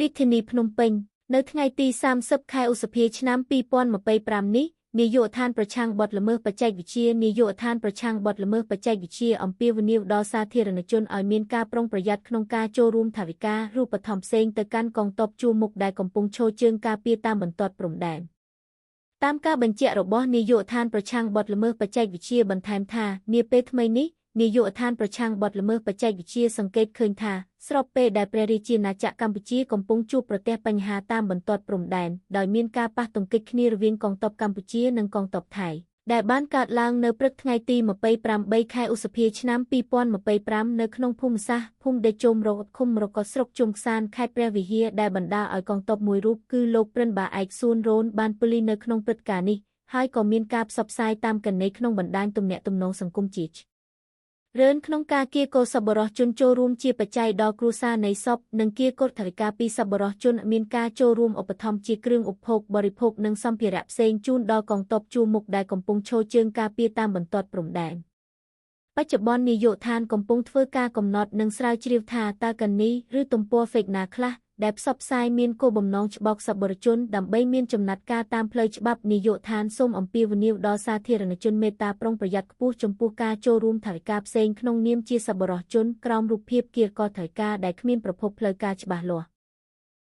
រាជធានីភ្នំពេញនៅថ្ងៃទី30ខែឧសភាឆ្នាំ2025នេះនាយកដ្ឋានប្រឆាំងបទល្មើសបច្ចេកវិទ្យានាយកដ្ឋានប្រឆាំងបទល្មើសបច្ចេកវិទ្យាអំពាវនាវដល់សាធារណជនឲ្យមានការប្រុងប្រយ័ត្នក្នុងការចូលរួមថវិការូបត្ថម្ភផ្សេងទៅកាន់កងទ័ពជួរមុខដែលកំពុងឈរជើងការពារតាមបន្ទាត់ព្រំដែនតាមការបញ្ជាក់របស់នាយកដ្ឋានប្រឆាំងបទល្មើសបច្ចេកវិទ្យាបន្ថែមថានាពេលថ្មីនេះនាយកដ្ឋានប្រឆាំងបទល្មើសបច្ចេកវិទ្យាសង្កេតឃើញថាស្របពេលដែលព្រះរាជាណាចក្រកម្ពុជាកំពុងជួបប្រទះបញ្ហាតាមបន្ទាត់ព្រំដែនដោយមានការប៉ះទង្គិចគ្នារវាងកងទ័ពកម្ពុជានិងកងទ័ពថៃដែលបានកើតឡើងនៅព្រឹកថ្ងៃទី28ខែឧសភាឆ្នាំ2025នៅក្នុងភូមិសាស្ត្រភូមិដេជោមរកឃុំរកស្រុកជុំខ្សានខេត្តព្រះវិហារដែលបណ្ដាលឲ្យកងទ័ពមួយរូបគឺលោកព្រិនបាឯកសួនរ៉ូនបានពលីនៅក្នុងព្រឹត្តិការណ៍នេះហើយក៏មានការផ្សព្វផ្សាយតាមគណនីក្នុងបណ្ដាញទំនាក់ទំនងសង្គមជារឿនក្នុងការគៀកោសប្បុរសជនចូលរួមជាបច្ច័យដល់គ្រួសារនៃសពនិងគៀកោថវិកាពីសប្បុរសជនមានការចូលរួមឧបត្ថម្ភជាគ្រឿងឧបភោគបរិភោគនិងសម្ភារៈផ្សេងជូនដល់កងទ័ពជួរមុខដែលកំពុងឈរជើងការពារតាមបន្ទាត់ព្រំដែនបច្ចុប្បន្ននាយកដ្ឋានកំពុងធ្វើការកំណត់និងស្រាវជ្រាវថាតើគណនីឬទំព័រ fake ណាខ្លះដែលផ្សព្វផ្សាយមានគោលបំណងច្បោកសប្បុរសជនដើម្បីមានចំណាត់ការតាមផ្លូវច្បាប់នាយកដ្ឋានសូមអំពាវនាវដល់សាធារណជនមេត្តាប្រុងប្រយ័ត្នខ្ពស់ចំពោះការចូលរួមថវិកាផ្សេងក្នុងនាមជាសប្បុរសជនក្រោមរូបភាពគៀកថវិកាដែលគ្មានប្រភពផ្លូវការច្បាស់លាស់។